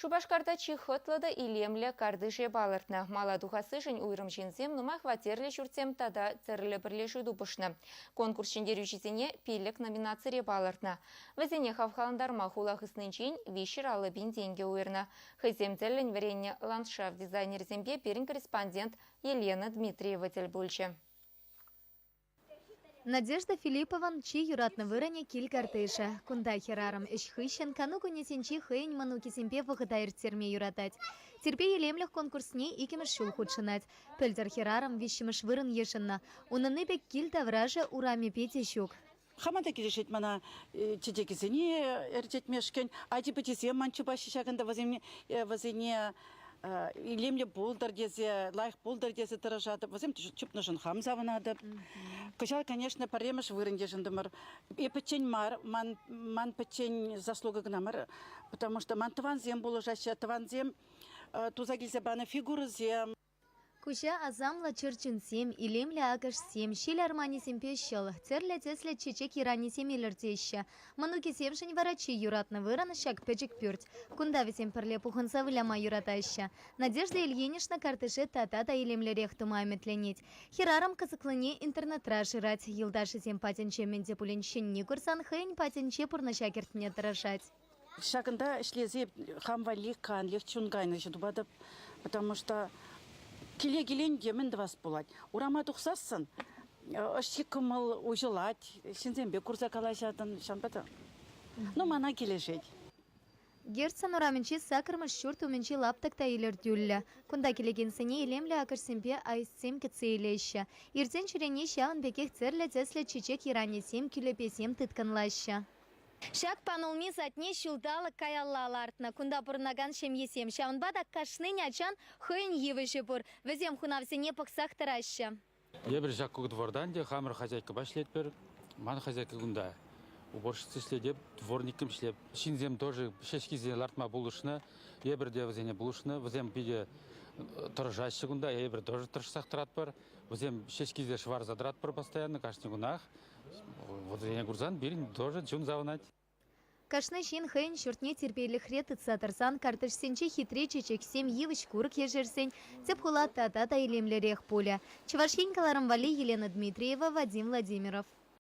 Шупашкарта чи хӑтлӑ та илемлӗ картише палӑртнӑ. Мала тухассишӗн уйрӑм ҫынсем нумай хваттерлӗ ҫуртсем тата тӗрлӗ пӗрлешӳ тупӑшнӑ. Конкурс ҫӗнтерӳҫисене пиллӗк номинацире палӑртнӑ. Вӗсене хавхалантарма хула хыснинчен 350 пин тенкӗ уйӑрнӑ. Хӑйсем тӗллӗн вӗреннӗ ландшафт дизайнерӗсемпе пирӗн корреспондент Елена Дмитриева тӗл пулчӗ. Надежда Филиппован чи юратнӑ вырӑнӗ кил картишӗ. Кунта хӗрарӑм ӗҫ хыҫҫӑн кану кунӗсенче хӑйӗн мӑнукӗсемпе вӑхӑта ирттерме юратать. Тирпей-илемлӗх конкурсне иккӗмӗш ҫул хутшӑнать. Пӗлтӗр хӗрарӑм виҫҫӗмӗш вырӑн йышӑннӑ. Унӑнни пек кил таврашӗ урамӗпе те ҫук. Хама та килӗшет мана чечекӗсене ӗрчетмешкӗн. Ачи-пӑчисем ман чупаҫҫӗ ҫакӑнта вӗсене вӗсене илемлӗ пултӑр тесе, лайӑх пултӑр тесе тӑрӑшатӑп. Вӗсем чупнӑшӑн хам савӑнатӑп. Кӑҫал, конечно, пӗрремӗш вырӑн йышӑнтӑмӑр. Эп пӗччен мар, ман, ман пӗччен заслуга кӑна мар, потому что ман тӑвансем пулӑшаҫҫӗ, тӑвансем туса килсе панӑ фигурӑсем. Куҫа асамлӑ чӗрчунсем, илемлӗ акӑшсем, ҫил арманӗсемпе ҫӑл, тӗрлӗ тӗслӗ чечек йӑранӗсем илӗртеҫҫӗ. Мӑнукӗсемшӗн вара чи юратнӑ вырӑн ҫак пӗчӗк пӳрт. Кунта вӗсем пӗрле пухӑнса выляма юратаҫҫӗ. Надежда Ильинична картише тата та илемлӗрех тума ӗмӗтленет. Хӗрарӑм кӑсӑклине интернетра шырать, юлташӗсем патӗнче мӗн те пулин ҫӗнни курсан хӑйӗн патӗнче пурнӑҫа кӗртме тӑрӑшать. Ҫакӑнта ӗҫлесе хам валли канлӗх, чун канӑҫӗ тупатӑп, потому что киле килен те мӗн тӑвас пулать. Урама тухсассӑн ӑшчик кӑмӑл уҫӑлать, ҫынсемпе курса калаҫатӑн, ҫавӑнпа та ну, мана килӗшет. Герцен урамӗнчи саккӑрмӗш ҫурт умӗнчи лаптӑк та илӗртӳллӗ. Кунта килекенсене илемлӗ акӑшсемпе аистсем кӗтсе илеҫҫӗ. Иртен-ҫӳрене ҫавӑн пекех тӗрлӗ тӗслӗ чечек йӑранӗсем, кӳлепесем тыткӑнлаҫҫӗ. Ҫак панулми садне ҫулталӑк каялла лартнӑ. Кунта пурӑнакан ҫемьесем. Ҫавӑнпа та кашнин ачан хӑйӗн йывӑҫӗ пур. Вӗсем хунавсене пӑхсах тӑраҫҫӗ. Эпир ҫак двортан те хамӑр хозяйкӑпа ӗҫлетпӗр. Ман хозяйка кунта уборщица ӗҫлетӗп, дворником ӗҫлеп. Ҫынсем тоже ҫеҫкисене лартма пулӑшнӑ. Эпир те вӗсене пулӑшнӑ. Вӗсем питӗ тӑрӑшаҫҫӗ кунта. Эпир тоже тӑрӑшсах тӑратпӑр. Вӗсем ҫеҫкисе шӑварса тӑратпӑр постоянно, кашни кунах. Вӗсене курсан пирӗн тоже чун савӑнать. Кашни ҫын хӑйӗн ҫуртне тирпейлӗхре тытса тӑрсан картишсенче хитре чечексем, йывӑҫ-курӑк ешерсен тӗп хула тата та илемлӗрех пулӗ. Чӑваш Ен кӑларӑм валли Елена Дмитриева, Вадим Владимиров.